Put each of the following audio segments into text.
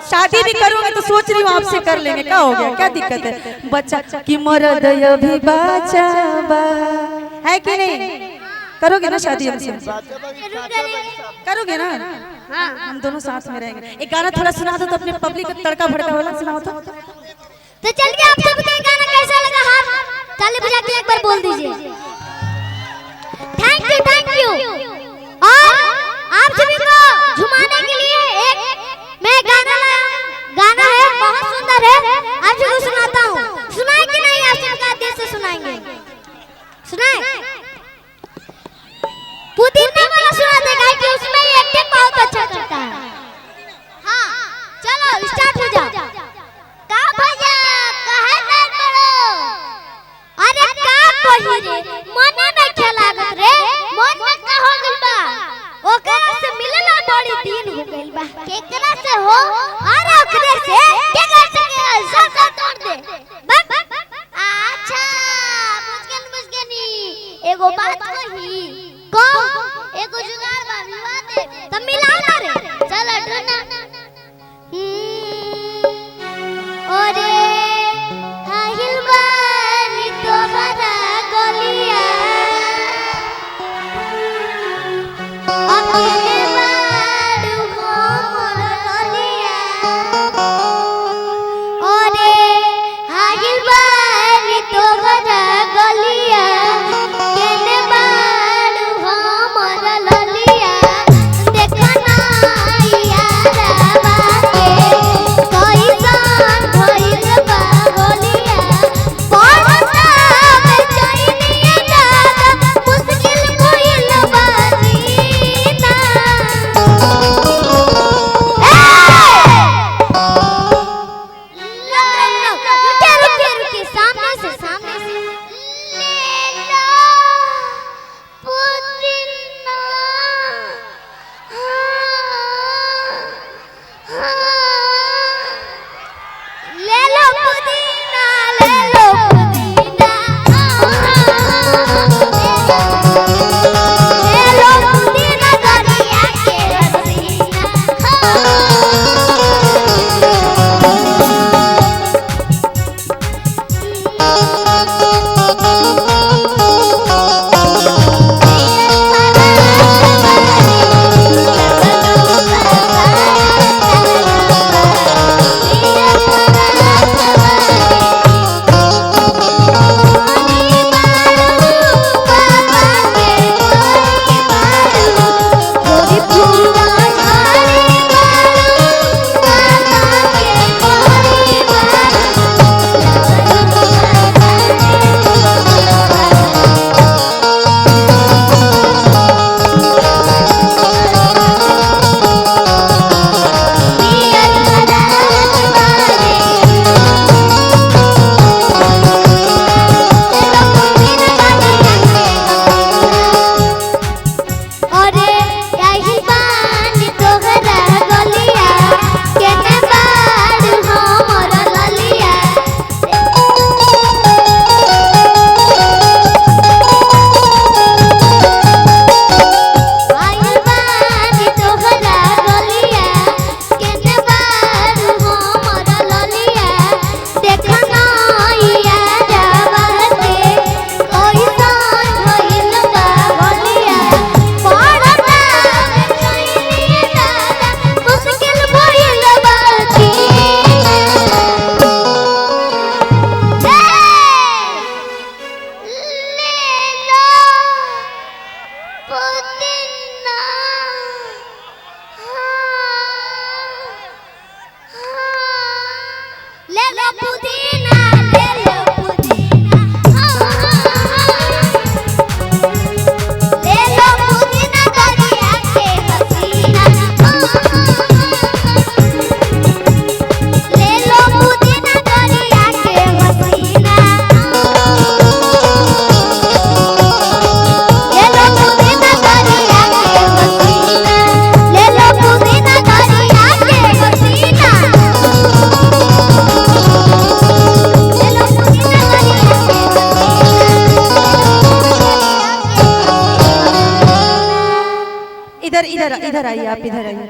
शादी भी करूंगी तो सोच रही हूँ आपसे कर लेंगे, क्या हो गया, क्या दिक्कत है। बच्चा कि मर्द अभी बच्चा बा है कि नहीं? करोगे ना शादी हमसे? करोगे ना? हाँ। हम दोनों साथ में रहेंगे। एक गाना थोड़ा सुना दो तो अपने पब्लिक का तड़का भड़का वाला सुनाओ तो। तो चलिए, आप सबको ये गाना कैसा लगा हाथ ताली बजा के एक बार बोल दीजिए। Thank you, thank you. और आप सभी को झुमाने के लिए एक मैं गाना लाया हूँ। गाना है, बहुत सुंदर है, आप सबको सुनाता हूँ। सुनाएंगे नहीं? आप सबका दिल से सुनाएंगे। सुनाए पुदीना वाला सुना देगा कि उसमें एक्टिंग बहुत अच्छा करता है। हाँ चलो स्टार्ट हो जाओ। का भैया कहे नहीं पड़ो, अरे का कही रे, मन में खेलागत रे, मन में का हो गइल बा, ओकरा से मिलला बड़ी दिन हो गइल बा। केकरा से हो? अरे ओकरे से, केकरा से सब सब तोड़ दे बक। अच्छा बुझ गेल, बुझ गेनी। एगो बात कही को, एगो जुगाड़ बा, मिला दे त मिला ना रे, चल ढूंढना। ओरे आहिल बानी तोहरा गलिया, अकेले बारू हमर ललिया। ओरे आहिल बानी तोहरा गलिया, केने बारू हमर ललिया। देखना यारा के कैसन भइल बा होलिया, पड़ता बेचैनिया दादा मुश्किल भइल बा जीना। ए रुके रुके रुके, सामने से, सामने से ले लो पुदीना। ले लो पुदीना, ले लो पुदीना, ले लो पुदीना दरिया के हसीना। अरे यही बानी तोहरा गलिया, केने बारू हमर ललिया। आइल बानी तोहरा गलिया, केने बारू हमर ललिया। देखना यारा बाते कैसन भइल बा होलिया, पड़ता बेचैनिया दादा मुश्किल भइल बा जीना। ले लो पुदीना, ले लो पुदीना, ले लो पुदीना, ले लो पुदीना दरिया के हसीना। ले लो पुदीना दरिया के हसीना। ले लो पुदीना दरिया के हसीना, ले लो पुदीना दरिया के हसीना। ले लो पुदीना दरिया के हसीना। इधर इधर इधर आइए आप, इधर आइए।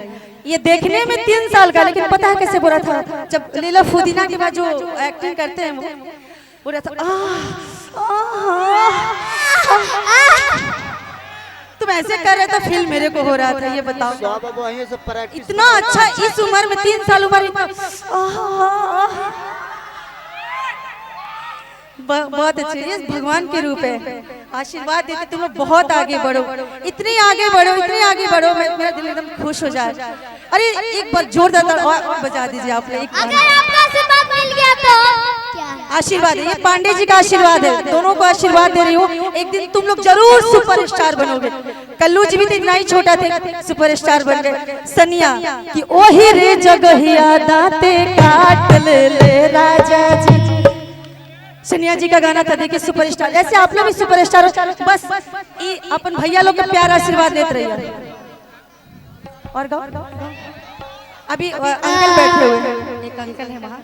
ये देखने में 3 साल का, लेकिन पता है कैसे बोला था, जब लीला फुदीना के बाद जो एक्टिंग करते हैं वो बोला था आह, आह, आह। तुम ऐसे कर रहे थे, फील मेरे को हो रहा था, ये बताओ। सब अब वहीं से प्रैक्टिस। इतना अच्छा इस उम्र में, 3 साल उम्र इतना आह, आह। बहुत अच्छे, ये भगवान के रूप है, आशीर्वाद देते तुम लोग बहुत आगे बढ़ो, इतनी आगे बढ़ो, इतनी आगे बढ़ो, मेरा दिल एकदम खुश हो जाए। अरे एक बार जोरदार और बजा दीजिए आप लोग एक बार। अगर आपका आशीर्वाद मिल गया तो क्या? आशीर्वाद है, ये पांडे जी का आशीर्वाद है, दोनों को आशीर्वाद दे रही हूँ, एक दिन तुम लोग जरूर सुपरस्टार बनोगे। कल्लू जी भी तो इतना ही छोटा थे, सुपरस्टार बन गए। सनिया कि ओही रे जगहिया दाते काट ले ले राजा जी, सनिया जी का गाना था, देखिए सुपरस्टार। ऐसे आप लोग भी सुपरस्टार हो, बस ये अपन भैया लोग का प्यार आशीर्वाद देते रहिए। और गाओ, अभी अंकल बैठे हुए हैं, एक अंकल है वहाँ।